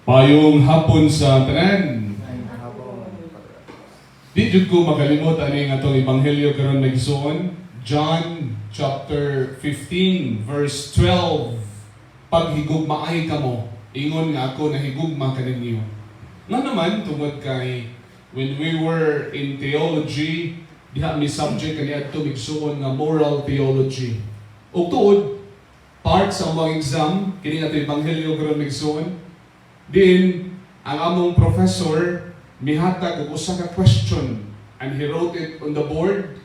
Maayong hapon sa tanan. Hapon. Di jud ko makalimot ani nga atong ebanghelyo karon, mga igsoon. John chapter 15 verse 12. "Paghigugmaay kamo, ingon nga ako nahigugma kaninyo." Nga naman, tungod kay when we were in theology, diha mi subject kaniadto, igsoon, nga moral theology. Ug tuod part sa among exam kini ato ebanghelyo karon, igsoon. Din ang among professor mihatag og usa ka question and he wrote it on the board.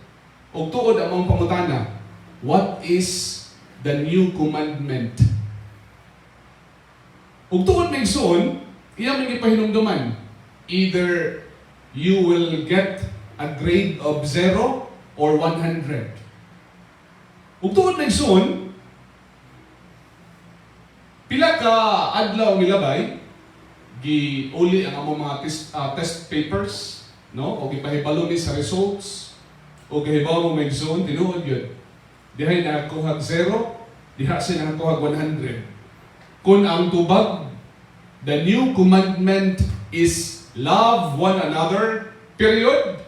Ug tuod among pangutana, "What is the new commandment?" Ug tuod, mga igsoon, iya man gipahinumduman, either you will get a grade of 0 or 100. Ug tuod, mga igsoon, pila ka adlaw milabay, giuli ang among mga test papers, no? O gipahibalo ni sa results, o gihibaw mo, mga igsoon, tinuod yun. Dihay nakakuhag 0, diha siya nakakuhag 100. Kung ang tubag, "The new commandment is love one another," period,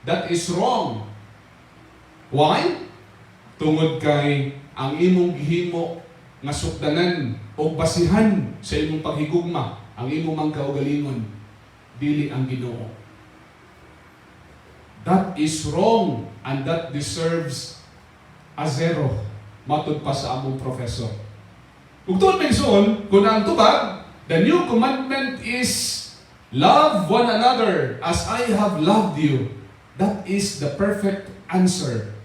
that is wrong. Why? Tungod kay ang imong gihimo nga sukdanan o basihan sa imong paghigugma, ang imong mang kaugalingon, dili ang Ginoo. That is wrong and that deserves a zero matud pa sa among professor. Ug tuod, mga igsoon, kung ang tubag, "The new commandment is love one another as I have loved you," that is the perfect answer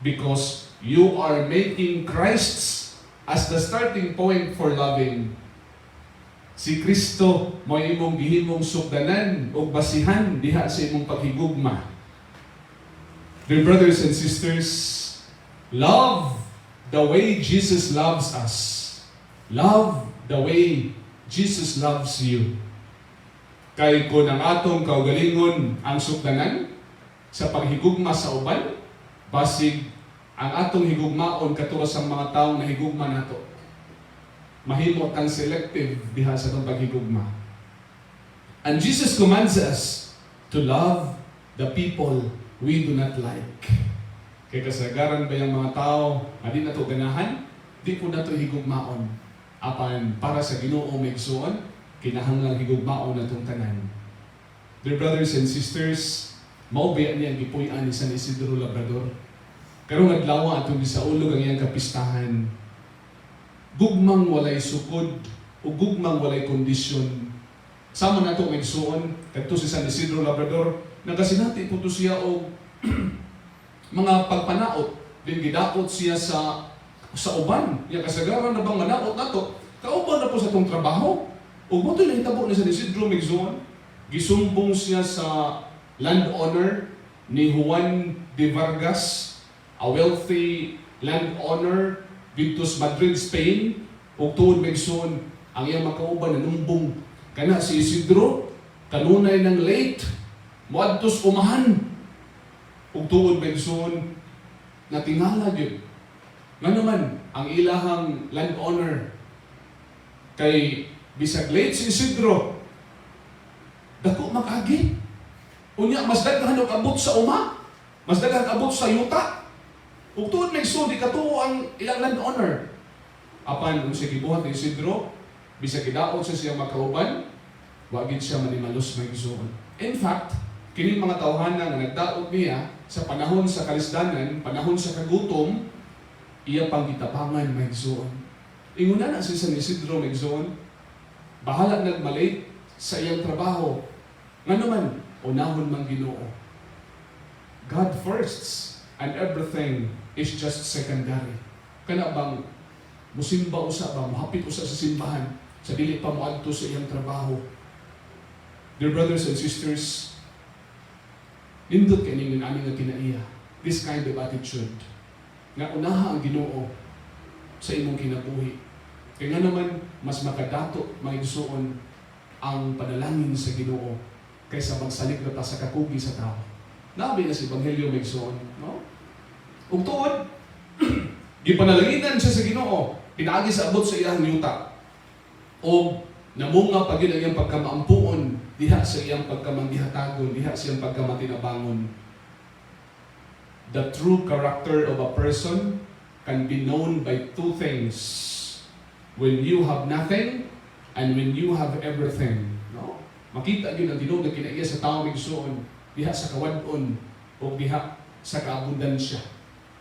because you are making Christ's as the starting point for loving. Si Kristo mo imong gihimong sugdanan o basihan diha sa imong paghigugma. Dear brothers and sisters, love the way Jesus loves us. Love the way Jesus loves you. Kay kung ang atong kaugalingon ang sukdanan sa paghigugma sa uban, basig ang atong higugmaon katura sa mga taong nahigugma nato. Mahimo kang selective diha sa atong paghigugma. And Jesus commands us to love the people we do not like. Kay kasagaran ba yung mga tao nga di nato ganahan, di po nato higugmaon. Apan para sa Ginoo, mga igsoon, kinahanglang higugmaon natong tanan. Dear brothers and sisters, mao ba niya ang gipuy-an ni San Isidro Labrador? Karong adlaw atong gisaulog ang iyang kapistahan. Gugmang walay sukod o gugmang walay kondisyon. Sama nato, mga igsoon, kadto si San Isidro Labrador, nagasinati po to siya og mga pagpanaot, din gidaot siya sa uban. Ya kasagaran na bang manaot nato, kauban na po sa atong trabaho. Ug mo nahitabo ni San Isidro, mga igsoon, gisumbong siya sa landowner ni Juan de Vargas, a wealthy landowner didto sa Madrid, Spain. Ug tuod, mga igsoon, ang iyang makauban nanumbong kana si Isidro kanunay ng late, moadtos umahan. Ug tuod, mga igsoon, natingala gyud. Nga naman ang ilahang landowner, kay bisag late si Isidro, dako mag-agi. Unya mas daghan og abot sa uma, mas daghan abot sa yuta. Ug tuod, mga igsoon, di katuo ang ilang landowner. Apan unsa gibuhat ni Isidro, bisag gidaot sa siyang makauban, wa gid siya manimalos, mga igsoon. In fact, kini mga tawhana nga nagdaot niya sa panahon sa kalisdanan, panahon sa kagutom, iya pang gitabangan, mga igsoon. Ingon na si San Isidro, mga igsoon, bahala nag-malate sa iyang trabaho. Nga naman, unahon man Ginoo. God first and everything is just secondary. Kana bang musimba usa ba, muhapit usa sa simbahan, sa dili pa moadto sa iyang trabaho. Dear brothers and sisters, nindot kay ning ani nga kinaiya. This kind of attitude. Nga unaha ang Ginoo sa imong kinabuhi. Kaya nga naman, mas makadato, mga igsuon, ang panalangin sa Ginoo kaysa magsalig na ta sa kakugi sa tao. Nabi na si Ebanghelyo, mga igsuon, no? Ug tuod, gipanalanginan siya sa Ginoo, pinaagi sa abot sa iyang yuta. O Namunga pa gyud ang iyang pagkamaampuon diha sa iyang pagkamanggihatagon, diha sa iyang pagkamatinabangon. The true character of a person can be known by two things: when you have nothing and when you have everything. No? Makita gyud ang tinuod nga kinaiya sa tao, migsuon, diha sa kawad-on o diha sa kaabundansya.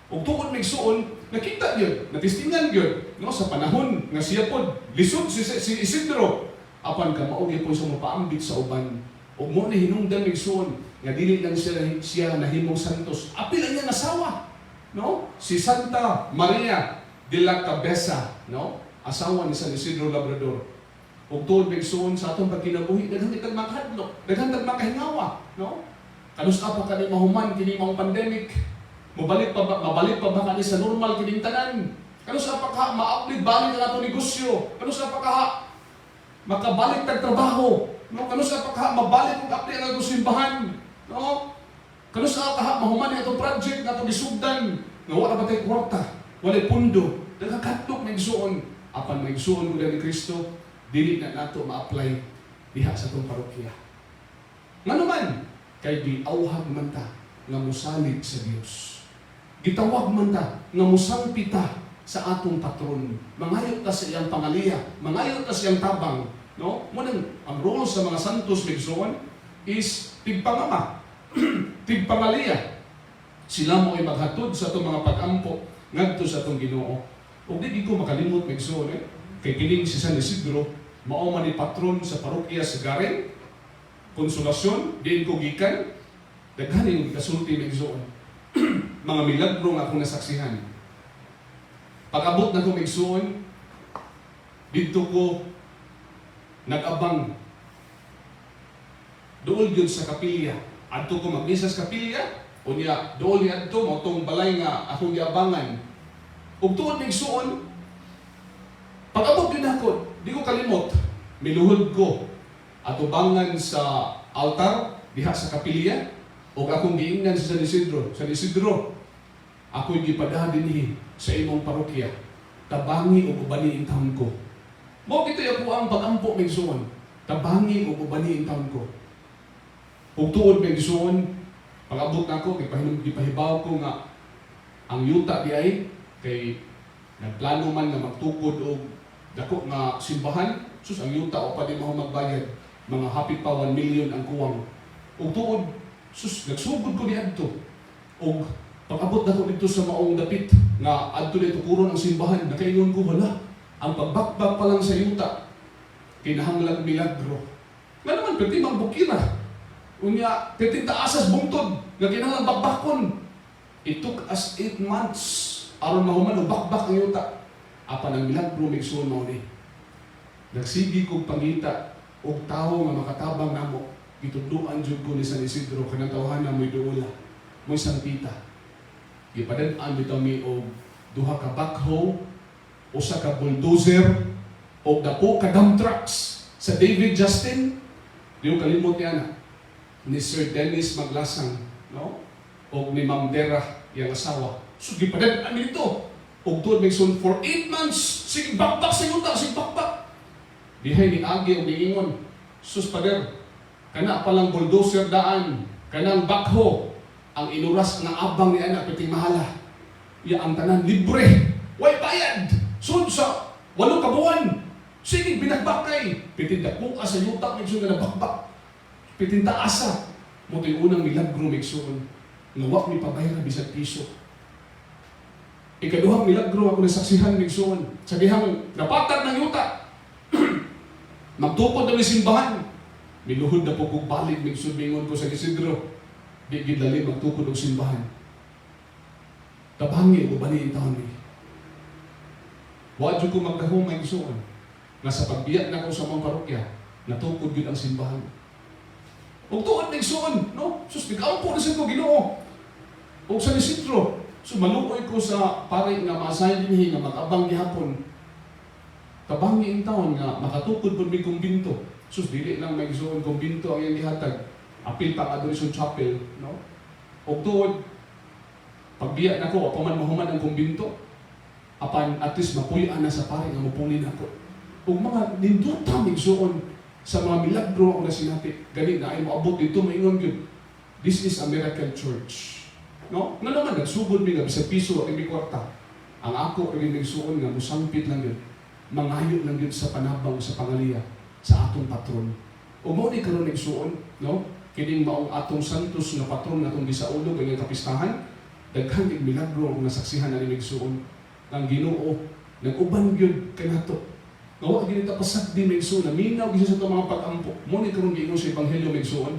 Ug tungod, migsuon, nakita gyud, natistingan gyud, no, sa panahon nga siya pod lisod si Isidro, apan kamao gyud sa mopaambit sa uban. Ug mo ni hinungdan, migsuon, nga dili lang siya nahimong santos, apil ang iyang asawa, no? Si Santa Maria de la Cabeza, no? Asawa ni San Isidro Labrador. Ug tuod, migsuon, sa atong pagkinabuhi daghan kitag makahadlok, daghan tag makahingawa, no? Kanus-a pa kani mahuman kini maong pandemic? Mabalik pa ba, mabalik pa ba kani sa normal kining tanan? Kanus-a pa ka maablig balik ang atong negosyo? Kanus-a pa ka makabalik tag trabaho? No, kanus-a pa ka mabalik og abli ang atong simbahan? No? Kanus-a ka mahuman ang atong project nga atong gisugdan? Nga wala ba tay kwarta? Walay pundo. Daghang kahadlok, migsuon. Apan migsuon ko ni Kristo, dili na nato ma-apply diha sa atong parokya. Ngano man, kay giawhag man ta nga musalig sa Dios. Gitawag man ta nga musangpit ta sa atong patron. Mangayo ta sa iyang pangaliya, mangayo ta sa iyang tabang, no? Mo nang ang role sa mga santos, migsuon, is tigpangama, tigpangaliya. Sila mo ay maghatod sa atong mga pag-ampo ngadto sa atong Ginoo. Ug di ko makalimot, migsuon, eh. Kay kining si San Isidro mao man ni patron sa parokya sa Garin, Consolacion, diin ko gikan. Daghan yung gikasulti, migsuon. Mga milagro nga akong nasaksihan. Pag-abot na ko, migsuon, didto ko nag-abang duol gyud sa kapilya. Adto ko magmisa sa kapilya, unya duol ni adto mao tong balay nga akong giabangan. Ug tuod, migsuon, pag-abot gyud nako, di ko kalimot, miluhod ko atubangan sa altar diha sa kapilya ug akong giingnan sa San Isidro, "San Isidro, ako'y gipada dinhi sa imong parokya. Tabangi ug ubani intawon ko." Mao kito'y ako ang pag-ampo, migsuon. Tabangi ug ubani intawon ko. Ug tuod, migsuon, pag-abot nako, gipahibaw ko nga ang yuta di ay kay nagplano man nga magtukod og dako nga simbahan. Sus, ang yuta o pa di mo magbayad, mga hapit pa 1 million ang kuwang. Ug tuod, sus, nagsugod ko niadto. Ug pag-abot nako dito sa maong dapit nga adto dito tukuron ang simbahan, nakaingon ko, "Wala, ang pagbakbak pa lang sa yuta kinahanglan milagro." Nga naman perti mang bukira. Unya, perti taasas bungtod nga kinahanglan bakbakon. It took us 8 months aron mahuman og bakbak ang yuta. Apan ang milagro, migsuon, mao ni. Nagsigi kog pangita og tawo nga makatabang namo. Gitudloan jud ko ni San Isidro kanang tawhana mo'y duula, mo'y sangpita. Gipadad-an bitaw mi og duha ka backhoe, usa ka bulldozer, og dako ka dump trucks sa David Justin. Di ko kalimot niya na ni Sir Dennis Maglasang, no? Og ni Ma'am Dera, iyang asawa. So gipadad-an dito. Og tuod, migsuon, for 8 months, sige bakbak sa yuta, sige bakbak. Dihay ni agi og niingon, "Sus pader, kana palang bulldozer daan, kanang backhoe, ang inuras nga abang ni anak piting mahala. Ya ang tanan libre, way bayad. Sud sa 8 ka buwan. Sige binakbakay, pitin dako ka sa yuta, migsuon, nga nabakbak. Pitin taasa." Mo to'y unang milagro, migsuon, nga wa mi pabayra bisag piso. Ikaduhang milagro ako nasaksihan, migsuon, sa dihang napatag ng yuta, magtukod na simbahan. Miluhod na po kong balik, migsuon, mingon ko sa Isidro, "Di gid dali magtukod og simbahan. Tabangi ug ubani intawon ni." Wa jud ko magdahom, migsuon, nga sa pagbiya nako sa mga parokya, natukod gyud ang simbahan. Ug tuod, migsuon, no? Sus, nag-ampo na sa ko Ginoo. Ug sa Isidro, so maluoy ko sa pare nga maasahin dinhi nga mag-abang gihapon. Tabangi intawon nga makatukod pud mi kumbinto. Sus, dili lang, migsuon, kumbinto ang iyang gihatag. Apil pa ang Adoration Chapel, no? Ug tuod, pagbiya nako, pa man mahuman ang kumbinto, apan at least mapuy-an na sa pare nga mupuli nako. Ug mga nindota, igsuon, sa mga milagro ako na sinati. Gani na ay moabot dito, maingon gyud, "This is a miracle church." No? Nga naman, nagsugod mi nga bisag piso at mi kwarta. Ang ako rin, igsuon, nga musangpit lang yun. Mangayo lang yun sa panabang sa pangaliya sa atong patron. Ug mao ni karon, igsuon, no? Kining maong atong santos nga patron nga atong gisaulog ang iyang kapistahan, daghan kay milagro ang nasaksihan ani, igsuon. Ang Ginoo nag-uban gyud kanato. Nga wa gyud ta pasagdi, igsuon, naminaw gyud sa atong mga pag-ampo. Mao ni karon giingon sa ebanghelyo, igsuon.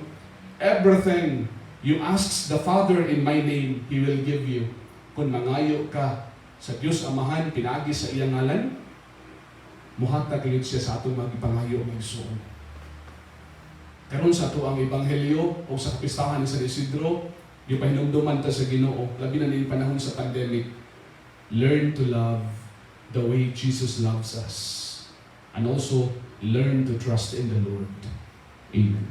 "Everything you ask the Father in my name, He will give you." Kung mangayo ka sa Dios Amahan pinaagi sa iyang ngalan, muhatag gyud siya sa atong mga gipangayo, igsuon. Karon sa ato ang ebanghelyo o sa kapistahan ni San Isidro, gipahinumduman ta sa Ginoo, labi na ning panahon sa pandemic, learn to love the way Jesus loves us. And also, learn to trust in the Lord. Amen.